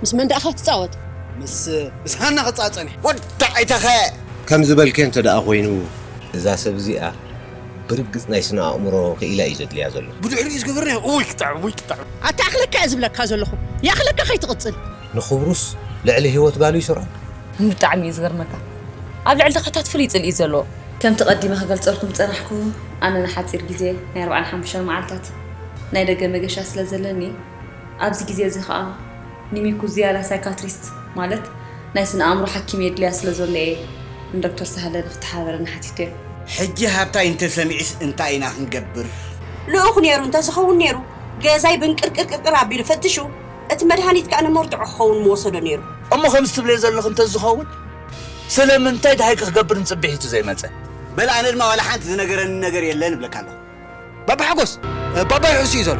ምስ መን ደኣ ክትጻወት? ምስ ምስ ሃና ክጻጸን እየ። ወዳ ኣይተኸ ከም ዝበልከ እንተ ደኣ ኮይኑ፣ እዛ ሰብ እዚኣ ብርግጽ ናይ ስነ ኣእምሮ ክኢላ እዩ ዘድልያ ዘሎ። ብድሕሪኡ ዝገበርናዮ ውይ ክጥዕም ውይ ክጥዕም። ኣታ ኣኽለካ እየ ዝብለካ ዘለኹ። ይኣኽለካ ከይትቕጽል። ንኽብሩስ ልዕሊ ህይወት ጋሉ ይሰርዖ። ብጣዕሚ እዩ ዝገርመካ። ኣብ ልዕሊ ተኸታት ፍሉይ ጽልኢ እዩ ዘለዎ። ከምቲ ቀዲመ ክገልጸልኩም ዝጸናሕኩ፣ ኣነ ንሓጺር ግዜ ናይ ኣርብዓን ሓሙሽተን መዓልታት ናይ ደገ መገሻ ስለ ዘለኒ፣ ኣብዚ ግዜ እዚ ኸኣ ንሚኩ ዝያዳ ሳይካትሪስት ማለት ናይ ስነ ኣእምሮ ሓኪም የድልያ ስለ ዘሎ እየ ንዶክተር ሳህለ ንክተሓባበረኒ ሓቲተዮ። ሕጂ ሃብታይ እንተሰሚዑስ እንታይ ኢና ክንገብር? ልኡኽ ነይሩ እንተዝኸውን ነይሩ ገዛይ ብንቅርቅርቅርቅር ኣቢሉ ፈትሹ እቲ መድሃኒት ከኣ ንመርትዖ ክኸውን ምወሰዶ ነይሩ። እሞ ከምዚ ትብልዮ ዘለኺ እንተዝኸውን ስለምንታይ ደሃይ ክገብር ንጽብሒቱ ዘይመጸ? በል ኣነ ድማ ዋላ ሓንቲ ዝነገረኒ ነገር የለን እብለካ ኣለኹ። ባባ ሓጎስ ባባ ይሕሱ እዩ ዘሎ።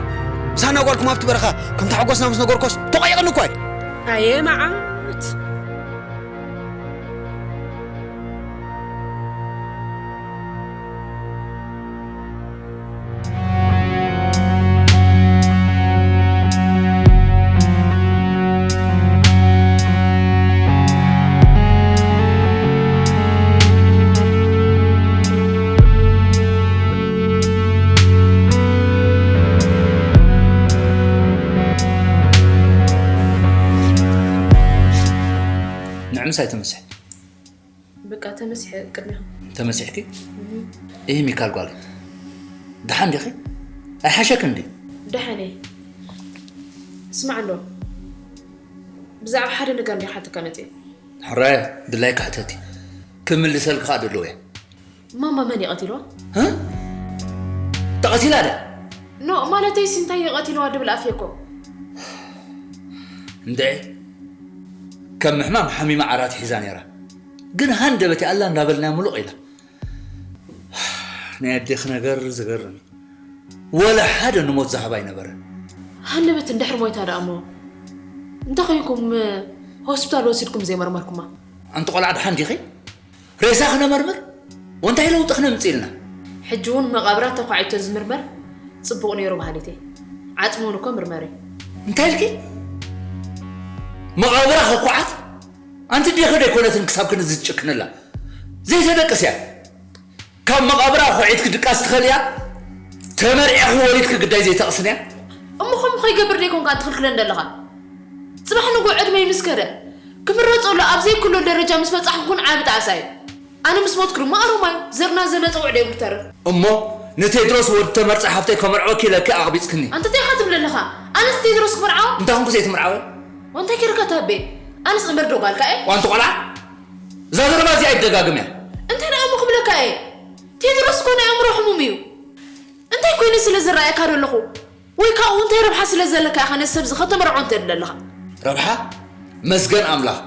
ሳና ጓልኩም ኣብቲ በረኻ ከምቲ ሓጎስና ምስ ነገርኮስ ተቋይቕኒ እኳ እዩ። ኣየ መዓት። ንዕምስ ኣይተመስሐ በቃ ተመሲሐ ቅድሚኹም። ተመሲሕኪ? እህ ሚካል ጓል ደሓን ዲኺ? ኣይሓሸክን ድዩ? ደሓን እየ። ስማዕ እንዶ ብዛዕባ ሓደ ነገር እንዲየ ክሓተካ መፅየ። ሕራይ ድላይካ ሕተቲ ክምልሰልኪ ከዓ ደለዎ እየ። ማማ መን እዩ ቀቲልዋ? ህ? ተቐቲላ ድያ? ኖ ማለተይሲ እንታይ እዩ ቀቲልዋ ድብል ኣፍየ እኮ። እንድዒ ከም ምሕማም ሓሚማ ዓራት ሒዛ ነይራ። ግን ሃንደበት ይኣላ እንዳበልናያ ሙሉቕ ኢላ። ናይ ኣዴኺ ነገር ዝገርም እዩ። ወላ ሓደ ንሞት ዝሃባ ኣይነበረን። ሃንደበት እንድሕር ሞይታ ደኣ እሞ እንታይ ኮይንኩም ሆስፒታል ወሲድኩም ዘይመርመርኩማ? ኣንቲ ቆልዓ ደሓን ዲኺ? ሬሳ ክነመርምር? ወንታይ ለውጢ ክነምጽእ ኢልና? ሕጂ እውን መቓብራ ተዃዒቱ ተዝምርመር ጽቡቕ ነይሩ በሃሊት እየ። ዓጽሚ እውን እኮ ምርመር እዩ። እንታይ ኢልኪ? መቓብራ ክኳዓት? ኣንቲ ዲኺ ዶ ኣይኮነትን ክሳብ ክንዚ ትጭክንላ? ዘይተደቅስ እያ። ካብ መቓብራ ኹዒትኪ ድቃስ ትኸልያ? ተመርዒኺ ወሊድኪ ግዳይ ዘይተቕስንያ? እሞ ከምኡ ከይገብር ደይኮንካ ትኽልክለን ዘለኻ? ጽባሕ ንግሆ ዕድመይ ምስ ከደ ክምረጸሉ ኣብ ዘይክሎ ደረጃ ምስ በጻሕኩ ግን ዓቢ ጣዕሳ እዩ። ኣነ ምስ ሞትኩ ድማ ኣሮማይ ዘርና ዘለ ጸውዕ ደይብሉ ተርፍ። እሞ ንቴድሮስ ወዲ ተመርጸ ሓፍተይ ከመርዕወኪ ኢለኪ ኣቕቢጽክኒ። ኣንተ እንታይ ኢኻ ትብል ኣለኻ? ኣነስ ቴድሮስ ክምርዓዎ? እንታይ ኮንኩ ዘይትምርዓወ? እንታይ ጌርካ ታቤ? ኣነስ እምበር ዶ ጓልካ እየ? ዋንቲ ቆልዓ እዛ ዘረባ እዚኣ ኣይደጋግምያ። እንታይ ደኣ እሞ ክብለካ እየ? ቴድሮስ እኮ ናይ ኣእምሮ ሕሙም እዩ። እንታይ ኮይነ ስለ ዝረኣየካ ዶ ኣለኹ? ወይ ካብኡ እንታይ ረብሓ ስለ ዘለካ ኢኻ ነዚ ሰብ እዚ ከተመርዖ እንተ ደለኻ? ረብሓ? መስገን ኣምላኽ፣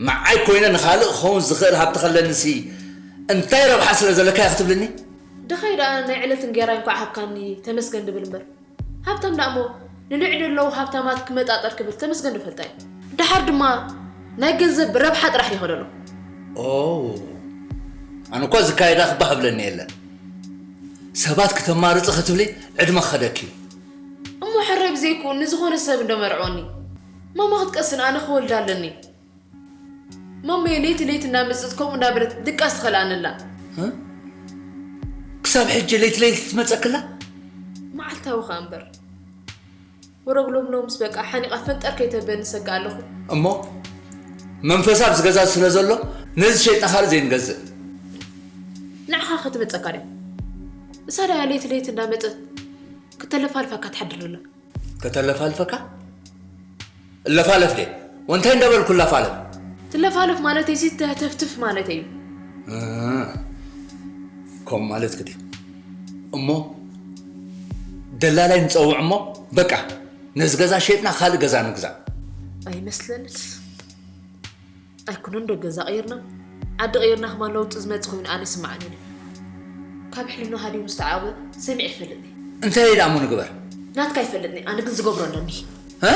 ንዓይ ኮይነ ንኻልእ ክኸውን ዝኽእል ሃብቲ ከለንሲ እንታይ ረብሓ ስለ ዘለካ ኢኺ ትብልኒ? ድኻይ ደኣ ናይ ዕለት እንጌራ እንኳዕ ሃብካኒ ተመስገን ድብል እምበር፣ ሃብታም ደኣ እሞ ንልዕሊ ኣለዉ ሃብታማት ክመጣጠር ክብል ተመስገን ድፈልጣ እዩ። ደሓር ድማ ናይ ገንዘብ ረብሓ ጥራሕ ይኸደሎ። ኦ፣ ኣነ እኳ ዝካየዳ ክባህ ብለኒ የለን። ሰባት ክተማርጺ ክትብሊ ዕድመ ክኸደኪ እዩ። እሞ ሕራይ ብዘይክኡ ንዝኾነ ሰብ እንዶ መርዕወኒ። ማማ ክትቀስን ኣነ ክወልዳ ኣለኒ። ማመየ ለይቲ ለይቲ እናመጸት ከምኡ እናበለት ድቃስ ትኸልኣኒ ኣላ። እ? ክሳብ ሕጂ ለይቲ ለይቲ ትመጸኪ ኣላ? መዓልታዊ ኸኣ እምበር። ወረግ ሎም ሎምስ በቃ ሓኒቓ ፈንጠር ከይተብለኒ እሰግእ ኣለኹ። እሞ መንፈሳ ኣብዚ ገዛ ስለ ዘሎ ነዚ ሸይጥና ካልእ ዘይንገዝእ። ንዓኻ ከ ትመጸካ ድያ? እሳ ድያ ለይቲ ለይቲ እንዳመጸት ክተለፋልፋካ ትሓድር ዘላ። ከተለፋልፈካ? እለፋለፍ ድየ? ወንታይ እንዳበልኩ እለፋለፍ? ትለፋለፍ ማለተይሲ ተህተፍትፍ ማለተይ እዩ። እ፣ ከምኡ ማለትኪ ድዩ? እሞ ደላላይ ንጸውዕ እሞ በቃ ነዚ ገዛ ሸይጥና ካልእ ገዛ ንግዛእ። ኣይመስለንን። ኣይኩነን ዶ ገዛ ቀይርና ዓዲ ቀይርና ከማን ለውጢ ዝመጽእ ኮይኑ ኣነ ይስምዓንን እዩ። ካብ ሕልና ሃዲሙ ዝተዓወ ሰሚዐ ይፈልጥን እየ። እንታይ ደኣ እሞ ንግበር? ናትካ ይፈልጥን እየ ኣነ ግን ዝገብሮ ኣለኒ። እ?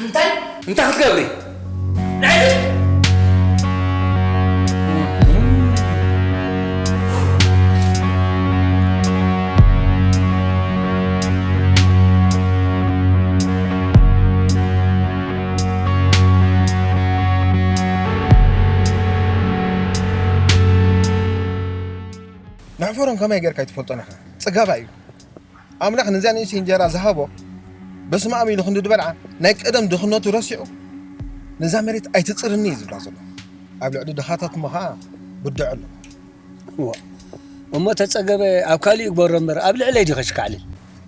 እንታይ? እንታይ ክትገብሪ? ንዕዚ? መሕፈሮም ከመይ ጌርካ ኣይትፈልጦን ኢኻ? ጽጋባ እዩ። ኣምላኽ ነዚኣ ንእሽተይ እንጀራ ዝሃቦ፣ በስመ ኣብ ኢሉ ክንዲ ዝበልዓ፣ ናይ ቀደም ድኽነቱ ረሲዑ፣ ነዛ መሬት ኣይትጽርኒ እዩ ዝብላ ዘሎ። ኣብ ልዕሊ ድኻታት እሞ ኸኣ ብድዖ ኣሎ። እዋ፣ እሞ ተጸገበ ኣብ ካሊእ ግበሮ እምበር፣ ኣብ ልዕለይ ዲኸ ሽካዕልል?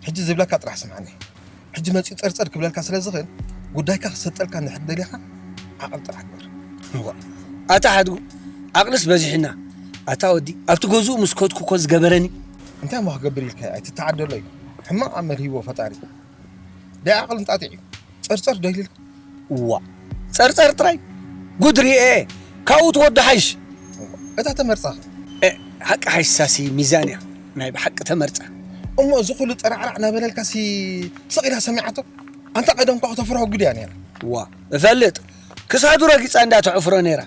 ሕጂ ዝብለካ ጥራሕ ስምዓኒ። ሕጂ መጺኡ ጸርጸር ክብለልካ ስለ ዝኽእል፣ ጉዳይካ ክሰጠልካ እንድሕር ደሊኻ፣ ዓቕሊ ጥራሕ ግበር። እዋ፣ ኣታ ሓድጉ፣ ዓቕልስ በዚሑና። ኣታ ወዲ፣ ኣብቲ ገዝኡ ምስ ከድኩ እኮ ዝገበረኒ። እንታይ እሞ ክገብር ኢልካ ኣይትተዓደሎ እዩ። ሕማቕ ኣመል ሂቦ ፈጣሪ። ደይ ዓቕሊ እንጣጢዕ እዩ። ጸርጸር ዶ ኢልልካ? እዋ፣ ጸርጸር ጥራይ? ጉድ ሪኤ። ካብኡ ትወዶ ሓይሽ። እታ ተመርጻ። እ፣ ሓቂ ሓይሳሲ ሚዛን እያ። ናይ ብሓቂ ተመርጻ። እሞ እዚ ኩሉ ጠራዕራዕ እናበለልካሲ ስቕ ኢላ ሰሚዓቶ? ኣንታ ቀደም እኳ ክተፍርሆ ግድ እያ ነይራ። እዋ፣ እፈልጥ። ክሳዱ ረጊጻ እንዳ ተዕፍሮ ነይራ።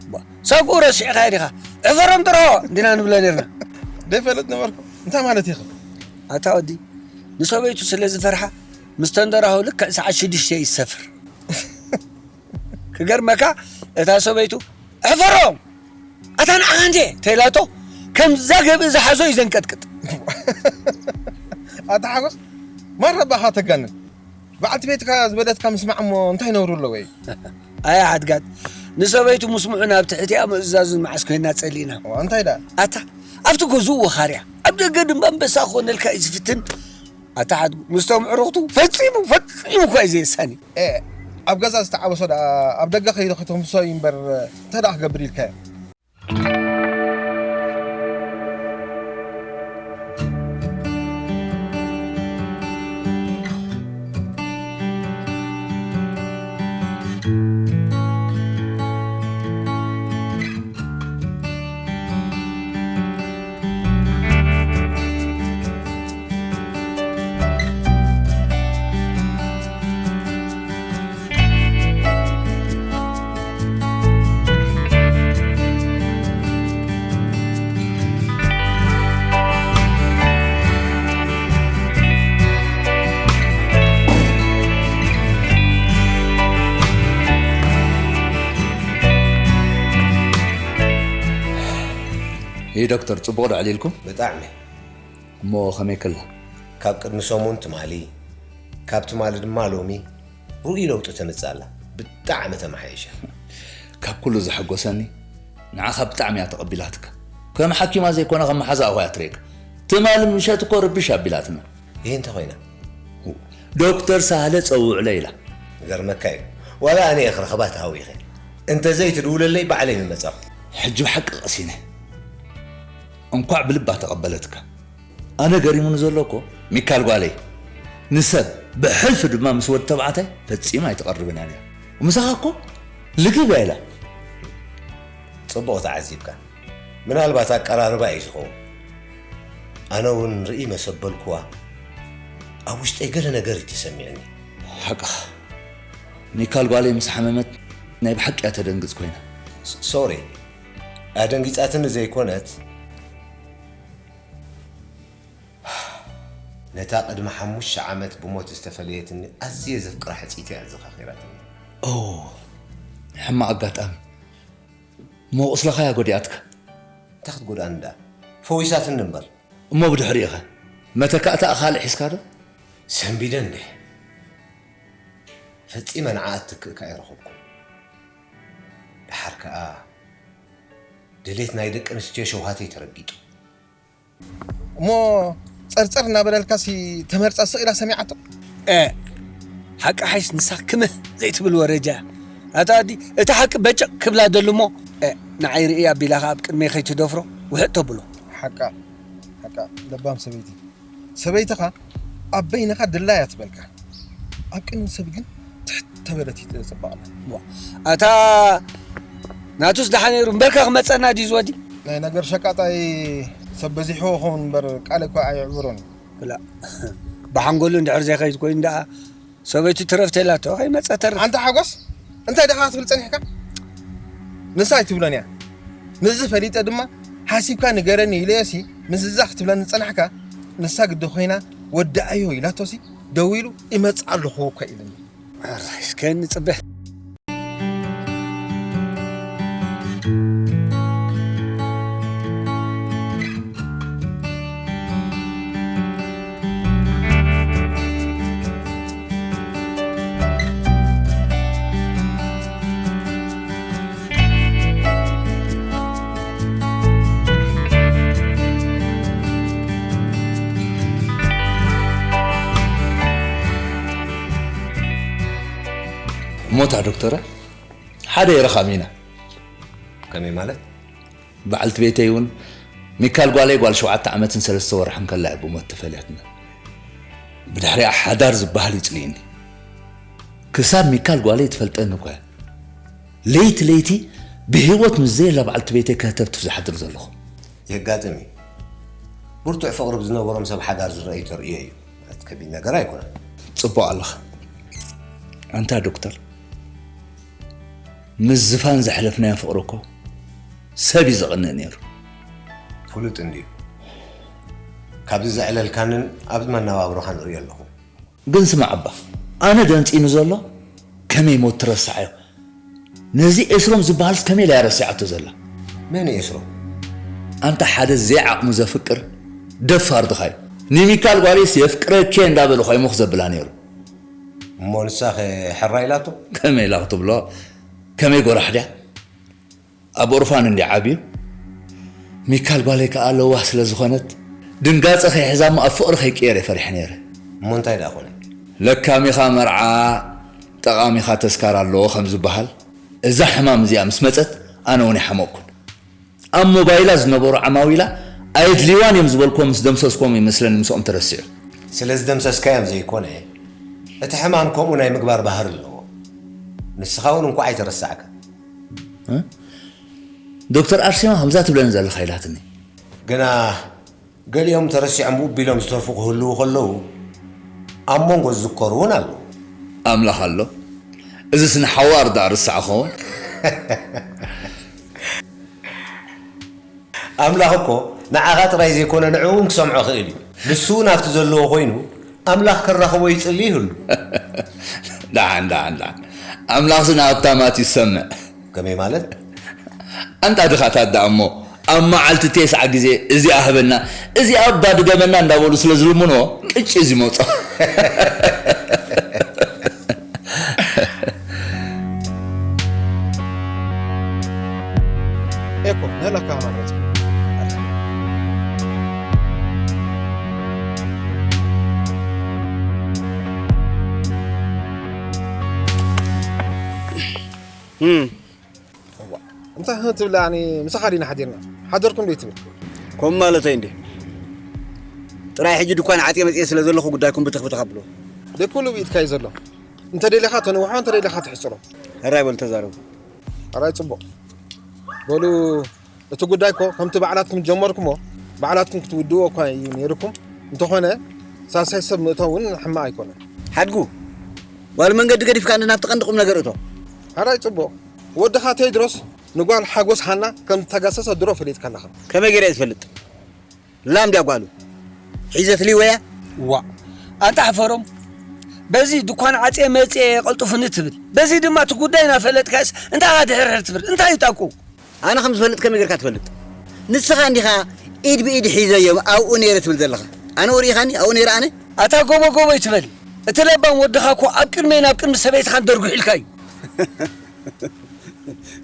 እዋ፣ ሰግኡ ረሲዕካዮ ዲኻ? ዕፈሮም ጥርሆ እንዲና ንብሎ ነይርና። ደይፈልጥ ነበርኩ። እንታይ ማለት ኢኺ? ኣታ ወዲ፣ ንሰበይቱ ስለ ዝፈርሓ፣ ምስ ተንደራሁ ልክዕ ሰዓት ሽዱሽተ ይሰፍር። ክገርመካ፣ እታ ሰበይቱ፣ "ዕፈሮም! ኣታ ንዓኻ እንዴ?" ተይላቶ፣ ከምዛ ገብእ ዝሓዞ እዩ ዘንቀጥቅጥ። ኣታ ሓጎስ፣ ማራ ባኻ ተጋንን። በዓልቲ ቤትካ ዝበለትካ ምስማዕ እሞ እንታይ ነውሪ ኣለዎ እዩ? ኣያ ሓድጋት፣ ንሰበይቱ ምስምዑን ኣብ ትሕቲኣ ምእዛዙን መዓስ ኮይና ጸሊእና። እዋ፣ እንታይ ደኣ? ኣታ፣ ኣብቲ ገዝኡ ወኻርያ፣ ኣብ ደገ ድማ ኣንበሳ ክኾነልካ እዩ ዝፍትን። ኣታ ሓድጉ፣ ምስቶም ዕሩኽቱ ፈጺሙ፣ ፈጺሙ እኳ እዩ ዘየሳኒ። ኤ፣ ኣብ ገዛ ዝተዓበሶ ደኣ ኣብ ደገ ከይዱ ክተንፍሶ እዩ እምበር፣ እንታይ ደኣ ክገብር ኢልካዮ? ይህ ዶክተር፣ ጽቡቕ ዶ ኣዕሊልኩም? ብጣዕሚ። እሞ ከመይ ከላ? ካብ ቅድሚ ሰሙን ትማሊ፣ ካብ ትማሊ ድማ ሎሚ ርኡይ ለውጢ ተምጽእ ኣላ። ብጣዕሚ ተመሓየሸ። ካብ ኩሉ ዘሐጎሰኒ፣ ንዓኻ ብጣዕሚ እያ ተቐቢላትካ። ከም ሓኪማ ዘይኮነ ከም መሓዛኣ እኮ እያ ትርእየካ። ትማሊ ምሸት እኮ ርብሽ ኣቢላትና። ይህ እንተ ኮይና? ዶክተር ሳህለ ጸውዕለ ኢላ። ይገርመካ እዩ። ዋላ ኣነ እየ ክረኽባ ተሃዊኸ። እንተ ዘይትድውለለይ ባዕለይ ምመጻኹ። ሕጂ ብሓቂ ቀሲነ። እንኳዕ ብልባ ተቐበለትካ። ኣነ ገሪሙኒ ዘሎ እኮ፣ ሚካል ጓለይ፣ ንሰብ ብሕልፊ ድማ ምስ ወዲ ተባዕታይ ፈጺማ ኣይትቐርብን እያ። ምሳኻ እኮ ልግብ እያ ኢላ። ጽቡቕ ተዓዚብካ። ምናልባት ኣቀራርባ እዩ ዝኸውን። ኣነ እውን ርኢ መሰበልኩዋ፣ ኣብ ውሽጠይ ገለ ነገር እዩ ተሰሚዕኒ። ሓቅኻ። ሚካል ጓለይ ምስ ሓመመት ናይ ብሓቂ እያ ተደንግጽ ኮይና። ስ-፣ ሶሪ። ኣደንጊጻትኒ ዘይኮነት፣ ነታ ቅድሚ ሓሙሽተ ዓመት ብሞት ዝተፈለየትኒ ኣዝየ ዘፍቅራ ሕጽይቲ እያ ኣዘኻኺራትኒ። ኦ፣ ሕማቕ ኣጋጣሚ። እሞ ቁስልኻ እያ ጎዲኣትካ። እንታይ ክትጎድኣኒ ደኣ? ፈዊሳትኒ እምበር። እሞ ብድሕሪኡ ኸ? መተካእታኣ ካልእ ሒዝካ ዶ? ሰንቢደ እንደ። ፈጺመ ንዓኣ እትክእ ከኣ ኣይረኸብኩን። ደሓር ከኣ ድሌት ናይ ደቂ ኣንስትዮ ሸውሃተይ ተረጊጡ። እሞ ጸርጸር እናበለልካሲ ተመርጻ ስቕ ኢላ ሰሚዓቶ? እ፣ ሓቂ ሓይሽ ንሳ ክምህ ዘይትብል ወረጃ። ኣታ ኣዲ፣ እቲ ሓቂ በጨቕ ክብላ ደሉ እሞ፣ እ፣ ንዓይ ርኢ ኣቢላ ኸኣ ኣብ ቅድመይ ከይትደፍሮ ውሕጥ ተብሎ። ሓቃ፣ ሓቃ፣ ለባም ሰበይቲ። ሰበይትኻ ኣብ በይንኻ ድላያ ትበልካ። ኣብ ቅድሚ ሰብ ግን ትሕት ተበለት እዩ ጽባቕና። ዋ፣ ኣታ ናቱስ ደሓን ነይሩ እምበርካ ክመጸና ድዩ ዝወዲ? ናይ ነገር ሸቃጣይ ሰብ በዚሕዎ ኸውን እምበር ቃል እኳ ኣየዕብሮን። ክላ፣ ብሓንጎሉ እንድሕር ዘይኸይድ ኮይኑ ደኣ ሰበይቱ ትረፍ ተላቶ ከይመጸ ተርፍ። ኣንታ ሓጎስ፣ እንታይ ደኻ ክትብል ጸኒሕካ? ንሳ ኣይትብሎን እያ። ነዚ ፈሊጠ ድማ፣ ሓሲብካ ንገረኒ ኢለዮሲ፣ ምስዛ ክትብለኒ ዝጸናሕካ፣ ንሳ ግዲ ኮይና፣ ወዳኣዮ ኢላቶሲ፣ ደዊሉ፣ ይመጽእ ኣለኹ እኮ ኢሉኒ። ኣራይ፣ እስከ ንጽበ። ሞታ ዶክተረ ሓደ የረኻም ኢና። ከመይ ማለት? በዓልቲ ቤተይ እውን ሚካል ጓለይ ጓል ሸውዓተ ዓመትን ሰለስተ ወርሕን ከላ እያ ብሞት ተፈልያትና። ብድሕሪኣ ሓዳር ዝበሃል ይጽልእኒ። ክሳብ ሚካል ጓለይ ትፈልጠኒ እኳ እያ። ለይቲ ለይቲ ብህይወት ምስ ዘየላ በዓልቲ ቤተይ ከህተብትፍ ዝሓድር ዘለኹ። የጋጥም እዩ። ብርቱዕ ፍቕሪ ብዝነበሮም ሰብ ሓዳር ዝረኣይ ተርእዮ እዩ። ማለት ከቢድ ነገር ኣይኮነን። ጽቡቕ ኣለኻ። ኣንታ ዶክተር፣ ምስ ዝፋን ዘሕለፍናዮ ፍቕሪ እኮ ሰብ እዩ ዘቕንእ ነይሩ። ፍሉጥ እንድዩ። ካብዚ ዘዕለልካንን ኣብዚ መነባብሮኻን እርእዮ ኣለኹ። ግን ስማዕ እባ፣ ኣነ ደንጺኑ ዘሎ ከመይ ሞት ትረስዓዮ? ነዚ ኤስሮም ዝበሃልስ ከመይ ኢላ እያ ረሲዓቶ ዘላ? መን እዩ ኤስሮም? ኣንታ ሓደ ዘይዓቕሙ ዘፍቅር ደፋር ድኻ እዩ። ንሚካል ጓለይስ የፍቅረኪ እየ እንዳበለ ኳ ይሞኽ ዘብላ ነይሩ። እሞ ንሳኸ ሕራይ ኢላቶ? ከመይ ኢላ ክትብሎ? ከመይ ጎራሕ ድያ? ኣብ ኦርፋን እንድያ ዓብዩ። ሚካል ጓለይ ከኣ ለዋህ ስለ ዝኾነት ድንጋጸ ከይሕዛ እሞ ኣብ ፍቕሪ ከይቅየር እየ ፈሪሐ ነይረ። እሞ እንታይ ደኣ ኮነ? ለካሚኻ መርዓ ጠቓሚኻ ተስካር ኣለዎ ከም ዝበሃል፣ እዛ ሕማም እዚኣ ምስ መጸት ኣነ እውን ኣይሓመቕኩን። ኣብ ሞባይላ ዝነበሩ ዓማዊላ ኣየድልይዋን እዮም ዝበልክዎም ምስ ደምሰስክዎም እዩ መስለኒ ምስኦም ተረሲዑ። ስለ ዝደምሰስካዮም ዘይኮነ፣ እቲ ሕማም ከምኡ ናይ ምግባር ባህሪ ኣለዎ። ንስኻ እውን እንኳዕ ኣይተረሳዕካ። ዶክተር ኣርሴማ ከምዛ ትብለኒ ዘለኻ ኢላትኒ። ግና ገሊኦም ተረሲዖም ውብ ኢሎም ዝተርፉ ክህልዉ ከለዉ ኣብ መንጎ ዝዝከሩ እውን ኣለዉ። ኣምላኽ ኣሎ። እዝስ ንሓዋር ደኣ ርሳዕ ኸውን? ኣምላኽ እኮ ንዓኻ ጥራይ ዘይኮነ ንዕኡ እውን ክሰምዖ ክእል እዩ። ንሱ እውን ኣብቲ ዘለዎ ኮይኑ ኣምላኽ ከራኽቦ ይጽሊ ይህሉ። ደሓን ደሓን ደሓን ኣምላኽሲ ንሃብታማት ይሰምዕ። ከመይ ማለት? ኣንታ ድኻታት ደኣ እሞ ኣብ መዓልቲ ቴስዓ ግዜ እዚኣ ህበና እዚኣ እባ ድገመና እንዳበሉ ስለ ዝልምንዎ ቅጭ እዩ ዝመጾ። ኤኮ ንህለካ መረጽ እንታይ ትብል ኣኒ ምሳኻ ዲና ሓዲርና ሓደርኩም ዶ ትብል ከምኡ ማለተይ እንዲ ጥራይ ሕጂ ድኳን ዓፅየ መፅየ ስለ ዘለኹ ጉዳይኩም ብትኽ ብትኽ ኣብሎ ደኩሉ ብኢድካ እዩ ዘሎ እንተ ደሊኻ ተንውሖ እንተ ደሊኻ ትሕፅሮ ሕራይ በሉ ተዛረቡ ሕራይ ፅቡቕ በሉ እቲ ጉዳይ እኮ ከምቲ ባዕላትኩም ጀመርኩሞ ባዕላትኩም ክትውድዎ እኳ እዩ ነይርኩም እንተኾነ ሳልሳይ ሰብ ምእቶ እውን ሕማቕ ኣይኮነን ሓድጉ ዋል መንገዲ ገዲፍካ እንዲ ናብቲ ቀንዲ ቁም ነገር እቶ ሕራይ ፅቡቕ ወድኻ ቴድሮስ ንጓል ሓጎስ ሃና ከም ዝተገሰሰ ድሮ ፈሊጥካ ኣለኻ። ከመይ ገይረ እየ ዝፈልጥ? ላም ድያ ጓሉ? ሒዘትልይ ወያ? ዋእ ኣንታ ሕፈሮም በዚ ድኳን ዓጽየ መጽየ ቀልጡፉኒ ትብል በዚ ድማ እቲ ጉዳይ እናፈለጥካስ እንታይ ኢኻ ድሕርሕር ትብል እንታይ እዩ ጣቁ? ኣነ ከም ዝፈልጥ ከመይ ጌርካ ትፈልጥ? ንስኻ እንዲኻ ኢድ ብኢድ ሒዘዮም ኣብኡ ነይረ ትብል ዘለኻ። ኣነ ወሪእኻኒ ኣብኡ ነይረ ኣነ? ኣታ ጎቦ ጎቦ ኣይትበል እቲ ለባም ወድኻ እኮ ኣብ ቅድመይ ናብ ቅድሚ ሰበይትኻን ደርጒሑ ኢልካ እዩ።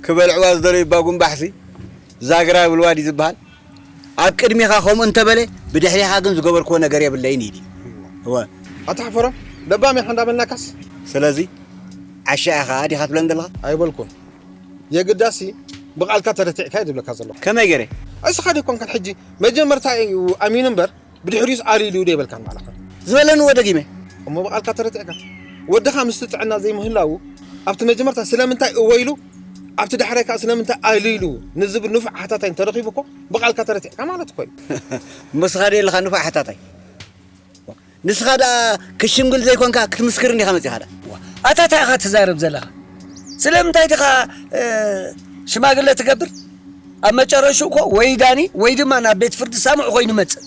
ክበልዕዋ ዝደለዩ ባጉምባሕሲ ዛግራ ይብልዋ ድዩ ዝበሃል? ኣብ ቅድሚኻ ከምኡ እንተበለ ብድሕሪኻ ግን ዝገበርክዎ ነገር የብለይን ኢሉ እወ ኣታ ሓፈሮም ለባም ኢኻ እንዳበልናካስ ስለዚ ዓሻ ኢኻ ዲኻ ትብለን ዘለኻ ኣይበልኩን የግዳሲ ብቓልካ ተረቲዕካ እየ ዝብለካ ዘለኹ ከመይ ገይረ እስኻ ደይኮንካን ሕጂ መጀመርታ እዩ ኣሚኑ እምበር ብድሕሪኡስ ኣልኢሉ ዶ ይበልካ ንባዕልኻ ዝበለኒ እወ ደጊመ እሞ ብቓልካ ተረቲዕካ ወድኻ ምስቲ ጥዕና ዘይምህላዉ ኣብቲ መጀመርታ ስለምንታይ እወ ኢሉ ኣብቲ ዳሕራይ ከኣ ስለምንታይ ኣልኢሉ ንዝብል ንፉዕ ሓታታይ እንተረኺቡ እኮ ብቓልካ ተረቲዕካ ማለት እኮ እዩ ምስኻ ዶ የለኻ ንፉዕ ሓታታይ ንስኻ ደኣ ክሽምግል ዘይኮንካ ክትምስክር እንዲኻ መጺኻ ደኣ ኣታ እንታይ ኢኻ ትዛረብ ዘለኻ ስለምንታይ ዲኻ ሽማግለ ትገብር ኣብ መጨረሽኡ እኮ ወይ ዳኒ ወይ ድማ ናብ ቤት ፍርዲ ሳምዑ ኮይኑ መጽእ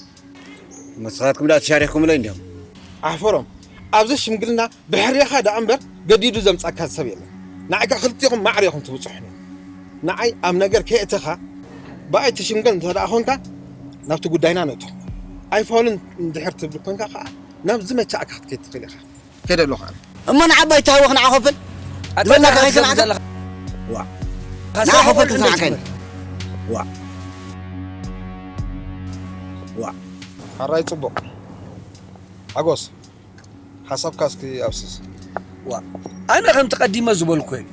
ንስኻትኩም ደኣ ተሻሪኽኩምለይ እንዲኹም። ኣሕፈሮም ኣብዚ ሽምግልና ብሕርያኻ ደኣ እምበር ገዲዱ ዘምጻካ ሰብ የለን። ንዓይ ከኣ ክልቲኹም ማዕረ ኢኹም ትብጽሑኒ። ንዓይ ኣብ ነገር ከየእተኻ ብኣይ ትሽምገል እንተ ደኣ ኾንካ ናብቲ ጉዳይና ንእቶ። ኣይፋሉን እንድሕር ትብል ኮንካ ከኣ ናብ ዝመቻእካ ክትከይድ ትኽእል ኢኻ። ከይደ ኣለኹ ኣነ። እሞ ንዓባይ ተሃወኽ ንዓ ኸፍል ዝበልና ከኸይሰማዕካ ዋ ንዓ ኸፍል ክሰማዕካ ዋ ዋ ሓራይ ጽቡቕ ሓጎስ ሓሳብካ እስኪ ኣብስስ ዋ፣ ኣነ ከምቲ ቀዲመ ዝበልኩ እዩ።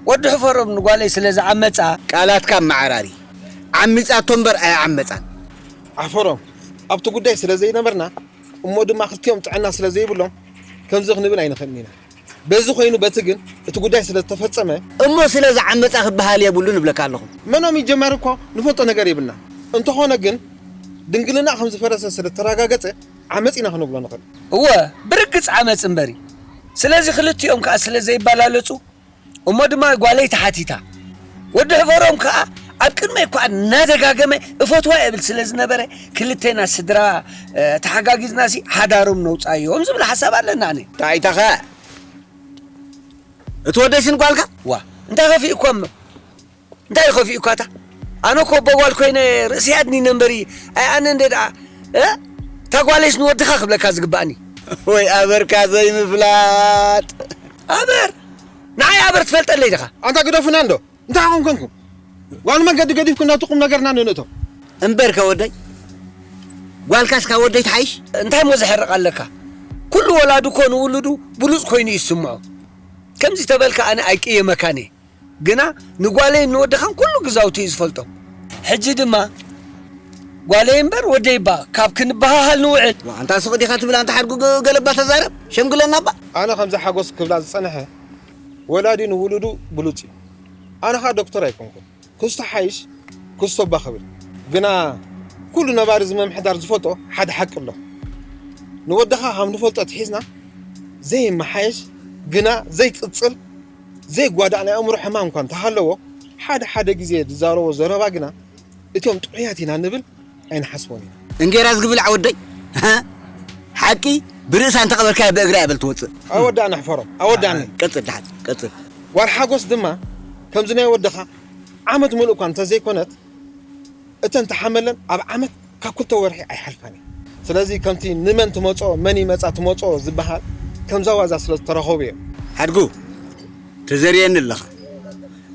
ወዲ ሕፈሮም ንጓለይ ስለ ዝዓመጻ። ቃላትካ ኣመዓራሪ። ዓሚጻቶ እምበር ኣይዓመጻን። ኣሕፈሮም ኣብቲ ጉዳይ ስለ ዘይነበርና፣ እሞ ድማ ክልቲኦም ጥዕና ስለ ዘይብሎም ከምዚ ክንብል ኣይንኽእልን ኢና። በዚ ኮይኑ በቲ ግን እቲ ጉዳይ ስለ ዝተፈጸመ። እሞ ስለ ዝዓመጻ ክበሃል የብሉን እብለካ ኣለኹ። መኖም ይጀመር እኮ ንፈልጦ ነገር የብልና። እንተኾነ ግን ድንግልና ከም ዝፈረሰ ስለ ተረጋገጸ ዓመጽ ኢና ክንብሎ ንኽእል። እወ፣ ብርግጽ ዓመጽ እምበሪ። ስለዚ ክልቲኦም ከኣ ስለ ዘይበላለጹ፣ እሞ ድማ ጓለይ ተሓቲታ። ወዲ ሕፈሮም ከኣ ኣብ ቅድመይ እኳ እናደጋገመ እፈትዋ እብል ስለ ዝነበረ፣ ክልቴና ስድራ፣ እ፣ ተሓጋጊዝናሲ ሓዳሮም ነውጻዮም ዝብል ሓሳብ ኣለና ኣነ። እንታይ ኢልካ? እቲ ወደይስ ንጓልካ? ዋ፣ እንታይ ከፊኡኳ እሞ? እንታይ ከፊኡኳ እታ? ኣነ እኮ ኣቦ ጓል ኮይነ ርእሰይ ኣድኒነ እምበሪ፣ ኣይ ኣነ እንደ ደኣ፣ እ? እታ ጓለይስ ንወድኻ ክብለካ ዝግባእኒ። ወይ ኣበርካ ዘይምፍላጥ። ኣበር? ንዓይ ኣበር ትፈልጠለይ ዲኻ? ኣንታ ግደፉና እንዶ። እንታይ ኾንኩንኩም? ጓል መንገዲ ገዲፍኩ ናብቲ ቁም ነገርና ንእቶ። እምበርከ ወደይ፣ ጓልካስ ካብ ወደይ ትሓይሽ? እንታይ እሞ ዘሕርቕ ኣለካ? ኩሉ ወላዲ እኮ ንውሉዱ ብሉጽ ኮይኑ እዩ ዝስምዖ። ከምዚ ተበልካ ኣነ ኣይቅየመካን እየ። ግና ንጓለይን ንወድኻን ኩሉ ግዛውቲ እዩ ዝፈልጦም። ሕጂ ድማ ጓለይ እምበር ወደይ እባ ካብ ክንበሃሃል ንውዕል። ዋ፣ ኣንታ ስቕ ዲኻ ትብል ኣንታ ሓድጉ ገ-፣ ገለባ ተዛረብ፣ ሸምግለና እባ። ኣነ ከምዛ ሓጎስ ክብላ ዝጸንሐ፣ ወላዲ ንውሉዱ ብሉጽ እዩ። ኣነ ኸኣ ዶክተር ኣይኮንኩን። ክስቶ ሓይሽ፣ ክስቶ እባ ክብል። ግና ኩሉ ነባሪ እዚ ምምሕዳር ዝፈልጦ ሓደ ሓቂ ኣሎ። ንወድኻ ከም ንፈልጦ ኣትሒዝና ዘይመሓየሽ፣ ግና ዘይቅጽል፣ ዘይጓዳእ ናይ ኣእምሮ ሕማም እኳ እንተሃለዎ፣ ሓደ ሓደ ግዜ ዝዛረቦ ዘረባ ግና እቶም ጥዑያት ኢና ንብል ኣይንሓስቦን ኢና። እንጌራ ዝግብላዕ ወደይ፣ ሃ? ሓቂ ብርእሳ እንተቐበርካያ ብእግራ እያ በል ትወጽእ። ኣወዳእና ሕፈሮም፣ ኣወዳእና። ቀጽል ደሓን፣ ቀጽል። ጓል ሓጎስ ድማ ከምዚ ናይ ወድኻ ዓመት ምሉእ እኳ እንተዘይኮነት፣ እተን ተሓመለን ኣብ ዓመት ካብ ክልተ ወርሒ ኣይሓልፋን እየን። ስለዚ ከምቲ ንመን ትመጾ መን ይመጻ ትመጾ ዝበሃል ከምዛ ዋዛ ስለ ዝተረኸቡ እዮም። ሓድጉ፣ ተዘርየኒ ኣለኻ።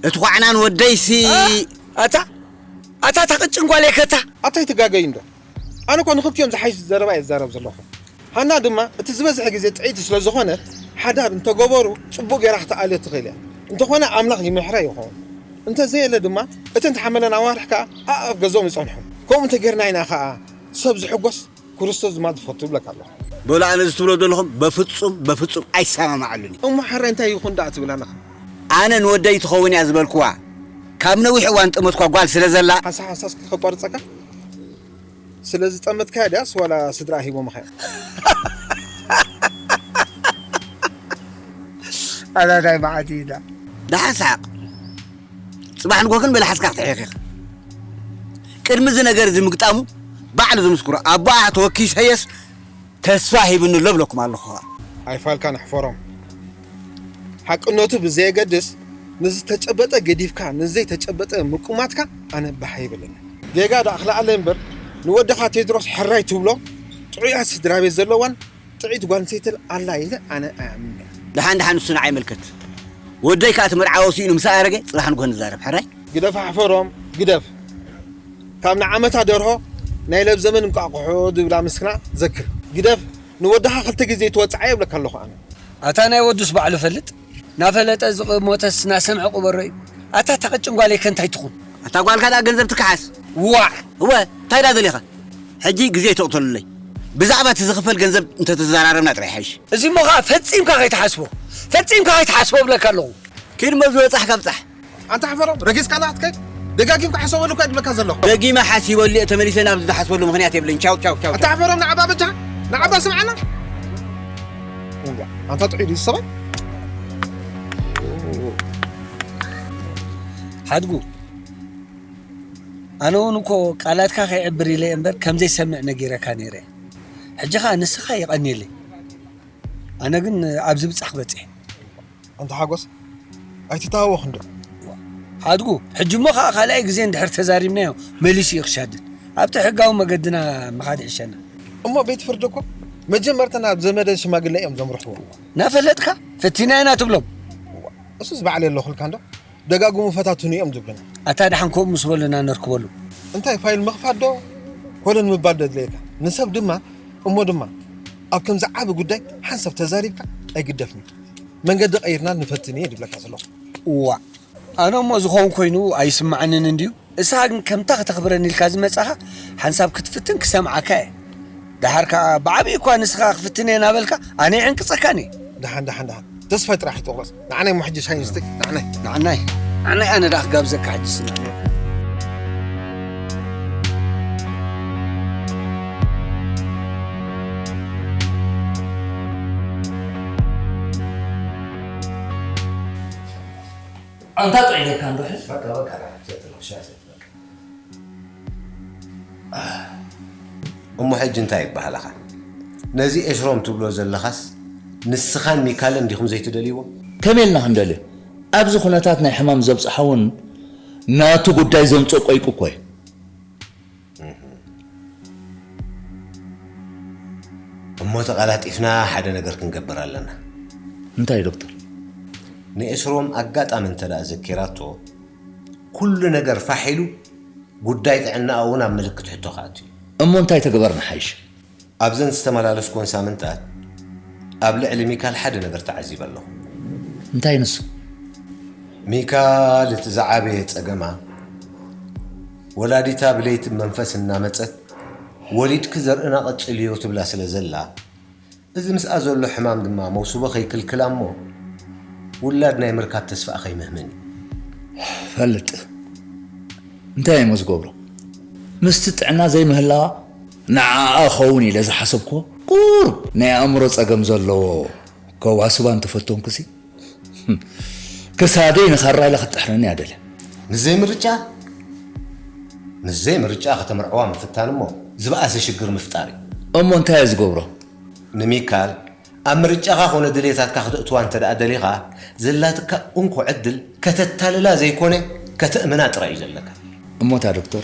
እቲ ኳዕናን ወደይሲ ኣ-፣ ኣታ፣ ኣታ እታ ቅጭን ጓለይ ከታ። ኣታ ኣይትጋገዩ እንዶ። ኣነ እኮ ንኽልቲኦም ዝሓይሽ ዘረባ እየ ዝዛረብ ዘለኹ። ሃና ድማ እቲ ዝበዝሐ ግዜ ጥዕይቲ ስለ ዝኾነ ሓዳር እንተገበሩ ጽቡቕ ጌራ ክትኣልዮ ትኽእል እያ። እንተኾነ ኣምላኽ ይምሕራ ይኸውን። እንተዘየለ ድማ እተን ተሓመለን ኣዋርሕ ከኣ ኣኣፍ ገዝኦም ይጸንሑ። ከምኡ እንተጌርና ኢና ከኣ ሰብ ዝሕጎስ ክርስቶስ ድማ ዝፈቱ እብለካ ኣለኹ። በሉ ኣነ እዚ ትብሎ ዘለኹም በፍጹም በፍጹም ኣይሰማማዓሉን እዩ። እሞ ሓራይ እንታይ ይኹን ደኣ ትብል ኣለኻ? ኣነ ንወደይ ትኸውን እያ ዝበልክዋ ካብ ነዊሕ እዋን ጠመትኳ ጓል ስለ ዘላ ሓንሳ ሓንሳ እስኪ ከቋርጸካ። ስለ ዝጠመትካያ ድያስ ዋላ ስድራ ሂቦምኻ እዮም? ኣታ እንታይ መዓት እዩ ዳ? ደሓን ሰሓቕ። ጽባሕ ንግሆ ግን መልሓስካ ክትሕኽ ኢኻ። ቅድሚ እዚ ነገር እዚ ምግጣሙ ባዕሉ ዝምስክሮ ኣቦኣ ተወኪሰየስ ተስፋ ሂብኒ ኣሎ እብለኩም ኣለኹ ኸኣ። ኣይፋልካን ኣሕፈሮም። ሓቅነቱ ብዘየገድስ ንዝተጨበጠ ገዲፍካ ንዘይተጨበጠ ምቁማትካ ኣነ ባህ ኣይብለኒ። ጌጋ ደኣ ክለኣለ እምበር ንወድኻ ቴድሮስ ሕራይ ትብሎ ጥዑያት ስድራ ቤት ዘለዋን ጥዕይቲ ጓል ኣንስተይቲ ኣላ ኢለ ኣነ ኣይኣምንን እየ። ደሓን ደሓን ንሱ ንዓይ ይምልከት። ወደይ ከኣ እቲ መርዓዊ ስኢኑ ምስ ኣረገ ጽባሕ ንግሆ ንዛረብ ሕራይ። ግደፍ ኣሕፈሮም ግደፍ። ካብ ንዓመታ ደርሆ ናይ ለብ ዘመን እንቋቑሖ ዝብላ ምስክና ዘክር። ግደፍ ንወድኻ ክልተ ግዜ ትወጽዓ ይብለካ ኣለኹ ኣነ። ኣታ ናይ ወዱስ ባዕሉ ፈልጥ። ናፈለጠ ዝሞተስ ናሰምዐ ቁበሮ እዩ። ኣታ እታ ቅጭን ጓለይ ከ እንታይ ትኹን? ኣታ ጓልካ ደኣ ገንዘብ ትከሓስ። ዋዕ! እወ፣ እንታይ ደኣ ደሊኻ? ሕጂ ግዜ ኣይተቕተሉለይ። ብዛዕባ እቲ ዝኽፈል ገንዘብ እንተተዘራረብና ጥራይ ይሓይሽ። እዚ እሞ ኸኣ ፈጺምካ ከይትሓስቦ፣ ፈጺምካ ከይትሓስቦ እብለካ ኣለኹ። ኪድ መዚ በጻሕካ ብጻሕ። ኣንታ ኣሕፈሮም፣ ረጊጽካ ዳ ክትከይድ? ደጋጊምካ ሕሰበሉ እኮ እየ ዝብለካ ዘለኹ። ደጊመ ሓሲበሉ እየ፣ ተመሊሰ ናብዚ ዝሓስበሉ ምኽንያት የብለይን። ቻው፣ ቻው፣ ቻው፣ ኣንታ ቻው። ኣሕፈሮም፣ ንዓባ በጃኻ፣ ንዓባ ስምዓና። እዋ፣ ኣንታ ጥዑይ ድዩ ሰብኣይ? ሓድጉ፣ ኣነ እውን እኮ ቃላትካ ከይዕብር ኢለ እየ እምበር ከም ዘይሰምዕ ነጊረካ ነይረ። ሕጂ ኸኣ ንስኻ የቐንየለይ። ኣነ ግን ኣብዚ ብጻሕ ክበጽሕ። ኣንታ ሓጎስ፣ ኣይትተሃወኽ እንዶ። ሓድጉ፣ ሕጂ እሞ ኸኣ ካልኣይ ግዜ እንድሕር ተዛሪብናዮ መሊሱ እዩ ክሻድድ። ኣብቲ ሕጋዊ መገድና ምኻድ ይሕሸና። እሞ ቤት ፍርዲ እኮ መጀመርታ ናብ ዘመደ ሽማግለ እዮም ዘምርሕዎ። እናፈለጥካ ፈቲና ኢና ትብሎም። እሱስ ባዕለይ ኣለኹልካ እንዶ። ደጋግሙ ፈታትኑ እዮም ዝብሉና። ኣታ ደሓን ከምኡ ምስ በሉና ነርክበሉ። እንታይ ፋይል ምኽፋት ዶ ኮለል ምባል ዶ የድልየካ? ንሰብ ድማ እሞ ድማ ኣብ ከምዚ ዓቢ ጉዳይ ሓንሳብ ተዛሪብካ ኣይግደፍን እዩ። መንገዲ ቀይርና ንፈትን እየ ድብለካ ዘለኹ። እዋ፣ ኣነ እሞ ዝኸውን ኮይኑ ኣይስምዓንን እንድዩ። እሳ ግን ከምታ ከተኽብረኒ ኢልካ ዝመጻኻ ሓንሳብ ክትፍትን ክሰምዓካ እየ። ደሓር ከኣ ብዓብዪ እኳ ንስኻ ክፍትን እየ እናበልካ ኣነ ይዕንቅጸካን እየ። ደሓን፣ ደሓን፣ ደሓን። ተስፋይ ጥራሕ ይትቑረጽ። ንዓናይ እሞ ሕጂ ሻሂ ንስተይ። ንዓናይ። ንዓናይ። ንዓናይ ኣነ ደኣ ክጋብዘካ ሕጂ ስና። ኣንታ ጥዒለካ እንዶ ሕጂ? በቃ፣ በቃ፣ ደሓን። ዘጥሎ ሻሂ ዘጥሎ። እሞ ሕጂ እንታይ ይበሃለኻ? ነዚ ኤስሮም ትብሎ ዘለኻስ ንስኻን ሚካልን ዲኹም ዘይትደልይዎ? ከመይ ኢልና ክንደልዮ? ኣብዚ ኩነታት ናይ ሕማም ዘብጽሓ እውን ናቱ ጉዳይ ዘምጽኦ ቆይቁ እኮ እዩ። እሞ ተቐላጢፍና ሓደ ነገር ክንገብር ኣለና። እንታይ ዶክተር? ንኤስሮም ኣጋጣሚ እንተ ደኣ ዘኪራቶ፣ ኩሉ ነገር ፋሕ ኢሉ ጉዳይ ጥዕናኣ እውን ኣብ ምልክት ሕቶ ክኣቱ እዩ። እሞ እንታይ ተገበርና ሓይሽ? ኣብዘን ዝተመላለስኩወን ሳምንታት ኣብ ልዕሊ ሚካል ሓደ ነገር ተዓዚበ ኣለኹ። እንታይ ንሱ? ሚካል እቲ ዝዓበየ ጸገማ፣ ወላዲታ ብለይቲ መንፈስ እናመጸት ወሊድኪ ዘርእና ቀጽልዮ ትብላ ስለ ዘላ፣ እዚ ምስኣ ዘሎ ሕማም ድማ መውስቦ ከይክልክላ እሞ ውላድ ናይ ምርካብ ተስፋኣ ከይምህምን እዩ። ፈልጥ። እንታይ እየ እሞ ዝገብሮ? ምስቲ ጥዕና ዘይምህላዋ ንዓኣ ኸውን ኢለ ዝሓሰብኩዎ ቁሩብ ናይ ኣእምሮ ጸገም ዘለዎ ከዋስባ እንተፈተንኩሲ፣ ክሳደይ ንኻራ ኢላ ክትጥሕረኒ እያ ደልያ። ምስ ዘይምርጫ፣ ምስ ዘይምርጫ ከተምርዕዋ ምፍታን እሞ ዝበኣሰ ሽግር ምፍጣር እዩ። እሞ እንታይ እየ ዝገብሮ? ንሚካል ኣብ ምርጫኻ ኮነ ድሌታትካ ከተእትዋ እንተ ደኣ ደሊኻ፣ ዘላትካ እንኮ ዕድል ከተታልላ ዘይኮነ፣ ከተእምና ጥራይ እዩ ዘለካ። እሞ እታ ዶክተር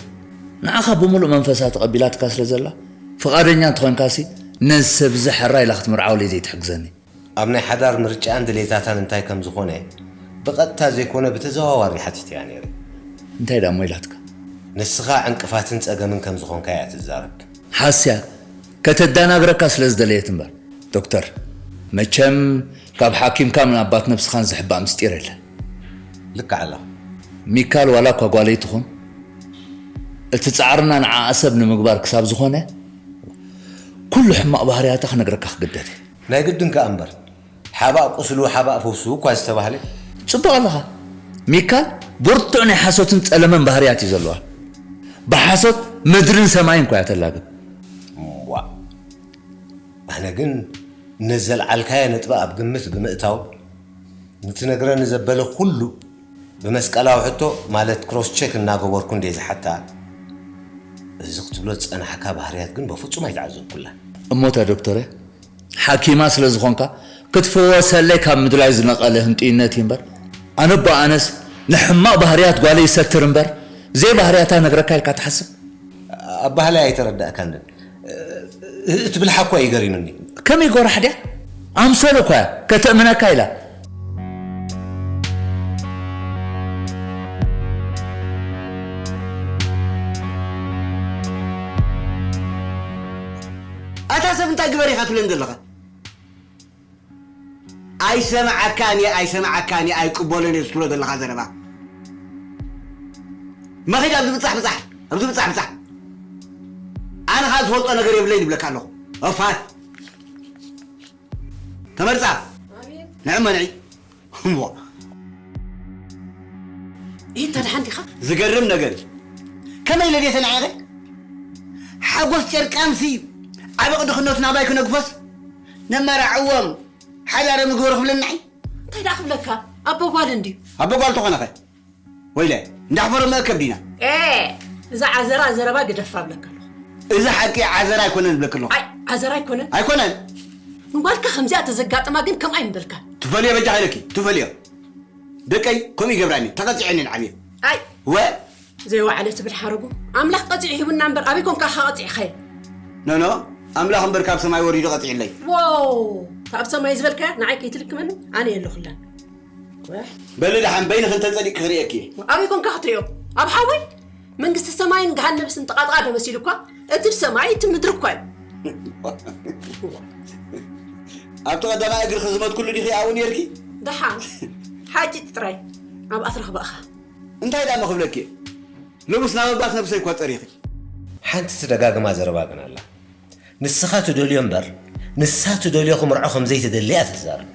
ንዓኻ ብምሉእ መንፈሳ ተቐቢላትካ ስለ ዘላ፣ ፍቓደኛ እንተኾንካሲ፣ ነዚ ሰብ እዚ ሕራይ ኢላ ክትምርዓወለይ ዘይትሕግዘኒ? ኣብ ናይ ሓዳር ምርጫኣን ድሌታታን እንታይ ከም ዝኾነ ብቐጥታ ዘይኮነ ብተዘዋዋሪ ሓቲተያ ነይረ። እንታይ ደኣ እሞ ኢላትካ? ንስኻ ዕንቅፋትን ጸገምን ከም ዝኾንካ እያ ትዛረብ። ሓስያ ከተደናግረካ ስለ ዝደለየት እምበር ዶክተር፣ መቸም ካብ ሓኪምካን ኣባት ነብስኻን ዝሕባእ ምስጢር የለን። ልክዕ ኣለኻ። ሚካል ዋላ እኳ ጓለይ ትኹን፣ እቲ ጻዕርና ንዓኣ ሰብ ንምግባር ክሳብ ዝኾነ፣ ኩሉ ሕማቕ ባህርያታ ክነግረካ ክግደድ እየ። ናይ ግድን ከኣ እምበር፣ ሓባእ ቁስሉ ሓባእ ፈውሱ እኳ ዝተባህለ። ጽቡቕ ኣለኻ። ሚካል ብርቱዕ ናይ ሓሶትን ጸለመን ባህርያት እዩ ዘለዋ። ብሓሶት ምድርን ሰማይን እኳ እያ ተላግብ። እዋ፣ ኣነ ግን ነዘልዓልካዮ ነጥቢ ኣብ ግምት ብምእታው፣ ንትነግረኒ ዘበለ ኩሉ ብመስቀላዊ ሕቶ፣ ማለት ክሮስ ቸክ እናገበርኩ እንድየ ዝሓታ። እዚ ክትብሎ ዝጸናሕካ ባህርያት ግን በፍጹም ኣይተዓዘብኩላን። እሞ እታ ዶክተረ፣ ሓኪማ ስለ ዝኾንካ ክትፍወሰለይ ካብ ምድላይ ዝነቐለ ህንጥዩነት እዩ እምበር፣ ኣነ እባ ኣነስ ንሕማቕ ባህርያት ጓለይ ይሰትር እምበር፣ ዘይባህርያታ ነግረካ ኢልካ ትሓስብ? ኣባህላይ ኣይተረዳእካንን። እ-፣ እቲ ብልሓ እኮ እዩ ገሪሙኒ። ከመይ ጎራሕ ድያ? ኣምሰሉ እኳ እያ ከተእምነካ ኢላ። ኣታ ሰብ እንታይ ግበር ኢኻ ትብለኒ ዘለኻ? ኣይሰምዓካን እየ፣ ኣይሰምዓካን እየ፣ ኣይቅበሎን እየ ዝትብሎ ዘለኻ ዘረባ። መኺድ ኣብዚ ብጻሕ ብጻሕ፣ ኣብዚ ብጻሕ ብጻሕ። ኣነ ኸኣ ዝፈልጦ ነገር የብለይን ይብለካ ኣለኹ። እፋት። ተመርጻ። ኣቤት። ንዕመ ንዒ። እሞ። ኢንተ ደሓን ዲኻ? ዝገርም ነገር እዩ። ከመይ ኢለ ድየ ተናዒቐ? ሓጎስ ጨርቃምሲ ዓበቕ ድኽነቱ ናባይ ክነግፎስ ነመራዕዎም ሓዳሮም ይግበሩ ክብለኒ ንዓይ? እንታይ ደኣ ክብለካ? ኣቦ ጓል እንድዩ። ኣቦ ጓል ተኾነኸ? ወይለ፣ እንዳሕፈሮም መእከብ ዲና? ኤ፣ እዛ ዓዘራ ዘረባ ግደፋ እብለካ ኣለኹ። እዚ ሓቂ ዓዘራ ኣይኮነን እብለኪ ኣለኹ። ኣይ፣ ዓዘራ ኣይኮነን? ኣይኮነን። ንጓልካ ከምዚኣ ተዘጋጥማ ግን ከምኣ ኣይምበልካን። ትፈልዮ በጃ ኢለኪ፣ ትፈልዮ። ደቀይ ከምኡ ይገብራኒ፣ ተቐጺዐ እየ ዓብየ። ኣይ። ወ? ዘይወዓለ ትብል ሓረጉ። ኣምላኽ ቀጺዑ ሂቡና እምበር ኣበይ ኮንካ ኢኻ ቀጺዕካዮ? ኖ፣ ኖ፣ ኣምላኽ እምበር ካብ ሰማይ ወሪዱ ቀጺዕለይ። ዎው፣ እታ ኣብ ሰማይ ዝበልካያ ንዓይ ከይትልክመኒ፣ ኣነ የለኹላን። ወሕ። በሊ ደሓን በይንኺ እንተጸዲቕኪ ክርእየኪ እየ። ኣበይ ኮንካ ክትርእዮ? ኣብ ሓዊ? መንግስቲ ሰማይን ገሃነብስን ጠቓጥቓ ዶ መሲሉኳ? እቲ ብሰማይ፣ እቲ ምድሪ እኳ እዩ። ኣብቲ ቀዳማይ እግርኺ ዝመትኩሉ ዲኺ ኣብኡ ነይርኪ? ደሓን፣ ሓጂ ጥራይ ኣብኣ ትረኽባ ኢኻ። እንታይ ደኣ ክብለኪ? ሎምስ ናብ ኣባት ነብሰይ እኳ ጸሪኺ። ሓንቲ ትደጋግማ ዘረባ ግን ኣላ። ንስኻ ትደልዮ እምበር ንሳ ትደልዮ ክምርዖ ከም ዘይትደሊ እያ ትዛረብ።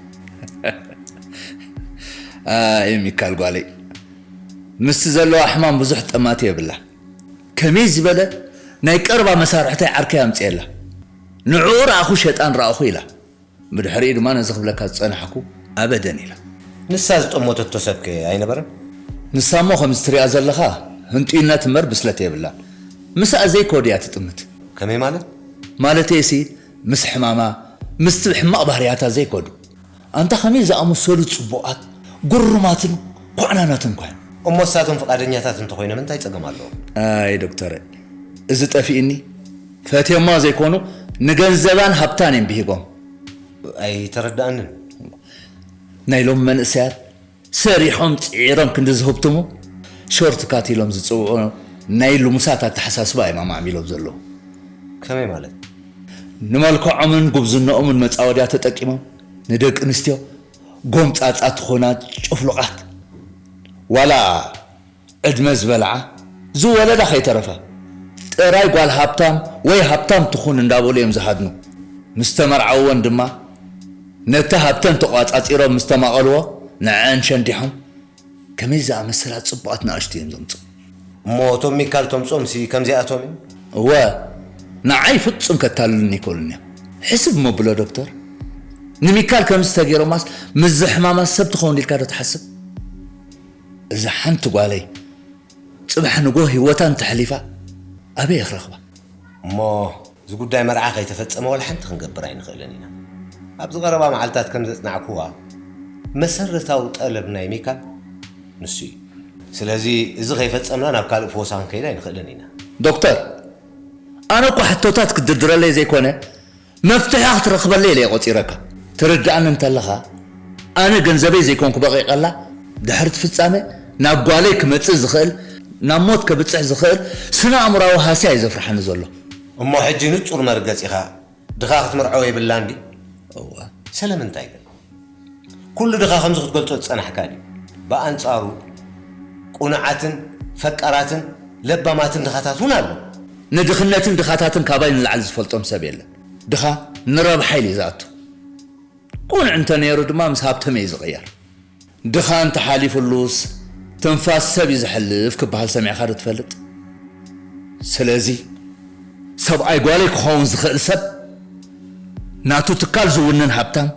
ኣይ ሚካል ጓለይ፣ ምስቲ ዘለዋ ሕማም ብዙሕ ጠማቲ የብላ። ከመይ ዝበለ ናይ ቀርባ መሳርሕተይ ዓርከይ ኣምፅኤላ። ንዕኡ ረኣኹ ሸጣን ረኣኹ ኢላ። ብድሕሪኡ ድማ ነዚ ክብለካ ዝፀናሕኩ ኣበደን ኢላ። ንሳ ዝጠመተቶ ሰብከ ኣይነበረን? ንሳ እሞ ከምዚ ትሪኣ ዘለኻ ህንጡይነት እምበር ብስለት የብላን። ምስኣ ዘይኮድ እያ ትጥምት። ከመይ ማለት? ማለተይሲ ምስ ሕማማ ምስቲ ሕማቕ ባህርያታ ዘይኮዱ። ኣንታ ከመይ ዝኣመሰሉ ጽቡቓት፣ ግሩማትን ኳዕናናትን ኳ እዮም። እሞ ንሳቶም ፍቓደኛታት እንተኾይኖም እንታይ ጸገም ኣለዎ? ኣይ ዶክተረ፣ እዚ ጠፊእኒ። ፈትዮማ ዘይኮኑ ንገንዘባን ሃብታን እዮም ብሂጎም። ኣይተረዳእንን። ናይ ሎም መንእሰያት ሰሪሖም ጽዒሮም ክንዲ ዝህብትሙ ሾርት ካት ኢሎም ዝጽውዑ ናይ ልሙሳት ኣተሓሳስባ እዮም ኣማዕቢሎም ዘለዉ። ከመይ ማለት? ንመልክዖምን ጉብዝነኦምን መጻወድያ ተጠቂሞም ንደቂ ኣንስትዮ ጎምጻጻ ትኾና ጭፍሉቓት ዋላ ዕድመ ዝበልዓ ዝወለዳ ከይተረፋ ጥራይ ጓል ሃብታም ወይ ሃብታም ትኹን እንዳበሉ እዮም ዝሃድኑ። ምስ ተመርዓውወን ድማ ነቲ ሃብተን ተቋጻጺሮም ምስ ተማቐልዎ ንዐን ሸንዲሖም ከመይ ዝኣመሰላ ጽቡቓት ንኣሽቱ እዮም ዘምጽኡ። እሞ እቶም ሚካል ተምጽኦም ሲ ከምዚኣቶም እዮም? እወ ንዓይ ፍጹም ከታልሉኒ ኣይክእሉን እዮም። ሕስብ እሞ ብሎ ዶክተር፣ ንሚካል ከምዚ ተገይሮማስ ምስዚ ሕማማት ሰብ ትኸውን ኢልካ ዶ ትሓስብ? እዛ ሓንቲ ጓለይ ጽባሕ ንጎ ህይወታ እንተሕሊፋ ኣበይ እኽረኽባ? እሞ እዚ ጉዳይ መርዓ ከይተፈጸመ ዋላ ሓንቲ ክንገብር ኣይንኽእልን ኢና። ኣብዚ ቀረባ መዓልታት ከም ዘጽናዕኩዋ መሰረታዊ ጠለብ ናይ ሚካል ንሱ እዩ። ስለዚ እዚ ከይፈጸምና ናብ ካልእ ፈወሳ ክንከይድ ኣይንኽእልን ኢና። ዶክተር፣ ኣነ እኮ ሕቶታት ክድርድረለይ ዘይኮነ መፍትሒ ክትረኽበለይ ኢለ እየ ቆጺረካ። ትርድኣኒ እንተለኻ ኣነ ገንዘበይ ዘይኮንኩ በቒቐላ ድሕሪ እቲ ፍጻመ ናብ ጓለይ ክመጽእ ዝኽእል ናብ ሞት ከብጽሕ ዝኽእል ስነ ኣእምራዊ ሃስያ እዩ ዘፍርሓኒ ዘሎ። እሞ ሕጂ ንጹር መርገጺኻ ድኻ ክትምርዖ የብላን ድዩ? እወ። ስለምንታይ ግን? ኩሉ ድኻ ከምዚ ክትገልጾ ዝጸናሕካ ድዩ? ብኣንጻሩ ቁኑዓትን ፈቃራትን ለባማትን ድኻታት እውን ኣለዉ። ንድኽነትን ድኻታትን ካባይ ንላዕሊ ዝፈልጦም ሰብ የለን። ድኻ ንረብሓ ኢሉ እዩ ዝኣቱ። ቁኑዕ እንተ ነይሩ ድማ ምስ ሃብቶም እዩ ዝቕየር። ድኻ እንተሓሊፉሉስ ትንፋስ ሰብ እዩ ዝሕልፍ ክበሃል ሰሚዕኻ ዶ ትፈልጥ? ስለዚ ሰብኣይ ጓለይ ክኸውን ዝኽእል ሰብ ናቱ ትካል ዝውንን ሃብታም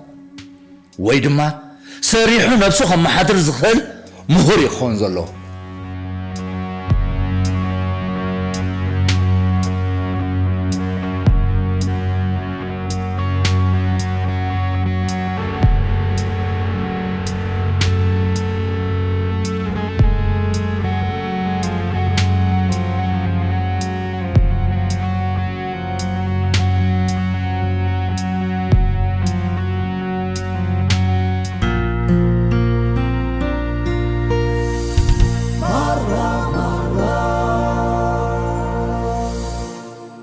ወይ ድማ ሰሪሑ ነብሱ ከመሓድር ዝኽእል ምሁር እዩ ክኸውን ዘለዎ።